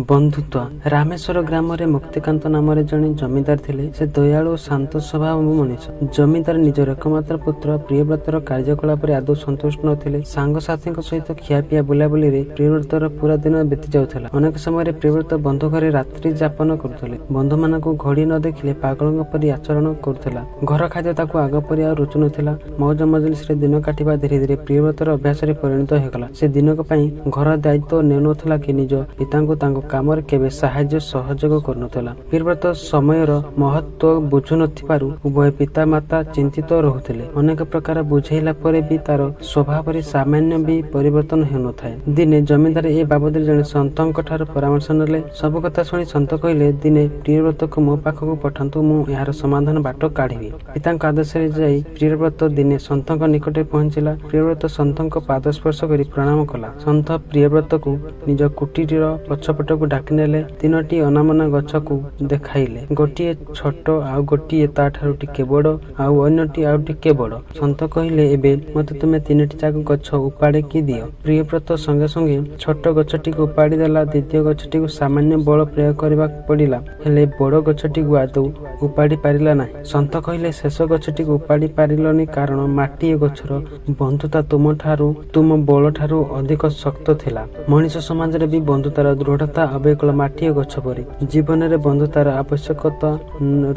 ବନ୍ଧୁତ୍ୱ। ରାମେଶ୍ୱର ଗ୍ରାମରେ ମୁକ୍ତିକାନ୍ତ ନାମରେ ଜଣେ ଜମିଦାର ଥିଲେ। ସେ ଦୟାଳୁ ଓ ଶାନ୍ତ ସ୍ୱଭାବ ମଣିଷ। ଜମିଦାର ନିଜର ଏକମାତ୍ର ପୁତ୍ର ପ୍ରିୟବ୍ରତର କାର୍ଯ୍ୟକଳାପରେ ଆଦୌ ସନ୍ତୁଷ୍ଟ ନଥିଲେ। ସାଙ୍ଗସାଥୀଙ୍କ ସହିତ ଖିଆପିଆ, ବୁଲାବୁଲିରେ ପ୍ରିୟବ୍ରତର ପୁରା ଦିନ ବିତି ଯାଉଥିଲା। ଅନେକ ସମୟରେ ପ୍ରିୟବ୍ରତ ବନ୍ଧୁ ଘରେ ରାତ୍ରି ଯାପନ କରୁଥିଲେ। ବନ୍ଧୁମାନଙ୍କୁ ଘଡ଼ି ନ ଦେଖିଲେ ପାଗଳଙ୍କ ପରି ଆଚରଣ କରୁଥିଲା। ଘର ଖାଦ୍ୟ ତାକୁ ଆଗ ପରି ଆଉ ରୁଚୁନଥିଲା। ମଉଜ ମଜଲିସରେ ଦିନ କାଟିବା ଧୀରେ ଧୀରେ ପ୍ରିୟବ୍ରତର ଅଭ୍ୟାସରେ ପରିଣତ ହୋଇଗଲା। ସେ ଦିନକ ପାଇଁ ଘର ଦାୟିତ୍ୱ ନେଉନଥିଲା କି ନିଜ ପିତାଙ୍କୁ ତାଙ୍କ କାମରେ କେବେ ସାହାଯ୍ୟ ସହଯୋଗ କରୁନଥିଲା। ପ୍ରିୟବ୍ରତ ସମୟର ମହତ୍ତ୍ୱ ବୁଝୁନଥିବାରୁ ଉଭୟ ପିତା ମାତା ଚିନ୍ତିତ ରହୁଥିଲେ। ଅନେକ ପ୍ରକାର ବୁଝେଇଲା ପରେ ବି ତାର ସ୍ୱଭାବରେ ସାମାନ୍ୟ ବି ପରିବର୍ତ୍ତନ ହେଉନଥାଏ। ଦିନେ ଜମିଦାର ଏ ବାବଦରେ ଜଣେ ସନ୍ଥଙ୍କ ଠାରୁ ପରାମର୍ଶ ନେଲେ। ସବୁ କଥା ଶୁଣି ସନ୍ଥ କହିଲେ, ଦିନେ ପ୍ରିୟବ୍ରତକୁ ମୋ ପାଖକୁ ପଠାନ୍ତୁ, ମୁଁ ଏହାର ସମାଧାନ ବାଟ କାଢ଼ିବି। ପିତାଙ୍କ ଆଦେଶରେ ଯାଇ ପ୍ରିୟବ୍ରତ ଦିନେ ସନ୍ଥଙ୍କ ନିକଟରେ ପହଞ୍ଚିଲା। ପ୍ରିୟବ୍ରତ ସନ୍ଥଙ୍କ ପାଦ ସ୍ପର୍ଶ କରି ପ୍ରଣାମ କଲା। ସନ୍ଥ ପ୍ରିୟବ୍ରତକୁ ନିଜ କୁଟୀର ପଛପଟକୁ ଡାକିନେଲେ। ତିନୋଟି ଅନାବନା ଗଛକୁ ଦେଖାଇଲେ। ଗୋଟିଏ ଛୋଟ, ଆଉ ଗୋଟିଏ ତାଠାରୁ ଟିକେ ବଡ଼, ଆଉ ଅନ୍ୟଟି ଆଉ ଟିକେ ବଡ଼। ସନ୍ଥ କହିଲେ, ଏବେ ମୋତେ ତୁମେ ତିନୋଟି ଯାକ ଗଛ ଉପାଡ଼ିକି ଦିଅ। ପ୍ରିୟବ୍ରତ ସଙ୍ଗେ ସଙ୍ଗେ ଛୋଟ ଗଛଟିକୁ ଉପାଡ଼ି ଦେଲା। ଦ୍ୱିତୀୟ ଗଛଟିକୁ ସାମାନ୍ୟ ବଳ ପ୍ରୟୋଗ କରିବାକୁ ପଡ଼ିଲା, ହେଲେ ବଡ଼ ଗଛଟିକୁ ଆଦୌ ଉପାଡ଼ି ପାରିଲା ନାହିଁ। ସନ୍ଥ କହିଲେ, ଶେଷ ଗଛଟିକୁ ଉପାଡ଼ି ପାରିଲନି, କାରଣ ମାଟି ଏ ଗଛର ବନ୍ଧୁତା ତୁମଠାରୁ, ତୁମ ବଳଠାରୁ ଅଧିକ ଶକ୍ତ ଥିଲା। ମଣିଷ ସମାଜରେ ବି ବନ୍ଧୁତାର ଦୃଢ଼ତା ଅବିକଳ ମାଟି ଓ ଗଛ ପରି। ଜୀବନରେ ବନ୍ଧୁତାର ଆବଶ୍ୟକତା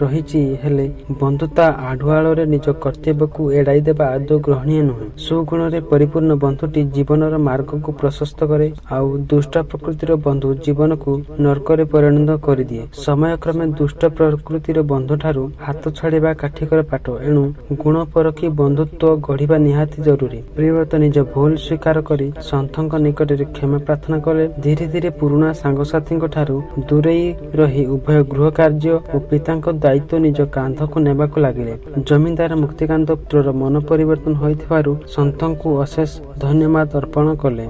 ରହିଛି, ହେଲେ ବନ୍ଧୁତା ଆଢୁଆଳରେ ନିଜ କର୍ତ୍ତବ୍ୟକୁ ଏଡ଼ାଇ ଦେବା ଆଦୌ ଗ୍ରହଣୀୟ ନୁହେଁ। ସୁଗୁଣରେ ପରିପୂର୍ଣ୍ଣ ବନ୍ଧୁଟି ଜୀବନର ମାର୍ଗକୁ ପ୍ରଶସ୍ତ କରେ, ଆଉ ଦୁଷ୍ଟ ପ୍ରକୃତିର ବନ୍ଧୁ ଜୀବନକୁ ନର୍କରେ ପରିଣତ କରିଦିଏ। ସମୟକ୍ରମେ ଦୁଷ୍ଟ ପ୍ରକୃତିର ବନ୍ଧୁଠାରୁ ହାତ ଛଡ଼େଇବା କାଠିକର ପାଠ। ଏଣୁ ଗୁଣ ପରଖି ବନ୍ଧୁତ୍ୱ ଗଢ଼ିବା ନିହାତି ଜରୁରୀ। ପ୍ରିୟବ୍ରତ ନିଜ ଭୁଲ ସ୍ୱୀକାର କରି ସନ୍ଥଙ୍କ ନିକଟରେ କ୍ଷମା ପ୍ରାର୍ଥନା କଲେ। ଧୀରେ ଧୀରେ ପୁରୁଣା ସାଙ୍ଗସାଥୀଙ୍କ ଠାରୁ ଦୂରେଇ ରହି ଉଭୟ ଗୃହ କାର୍ଯ୍ୟ ଓ ପିତାଙ୍କ ଦାୟିତ୍ୱ ନିଜ କାନ୍ଧକୁ ନେବାକୁ ଲାଗିଲେ। ଜମିଦାର ମୁକ୍ତିକାନ୍ତ ପୁତ୍ରର ମନ ପରିବର୍ତ୍ତନ ହୋଇଥିବାରୁ ସନ୍ଥଙ୍କୁ ଅଶେଷ ଧନ୍ୟବାଦ ଅର୍ପଣ କଲେ।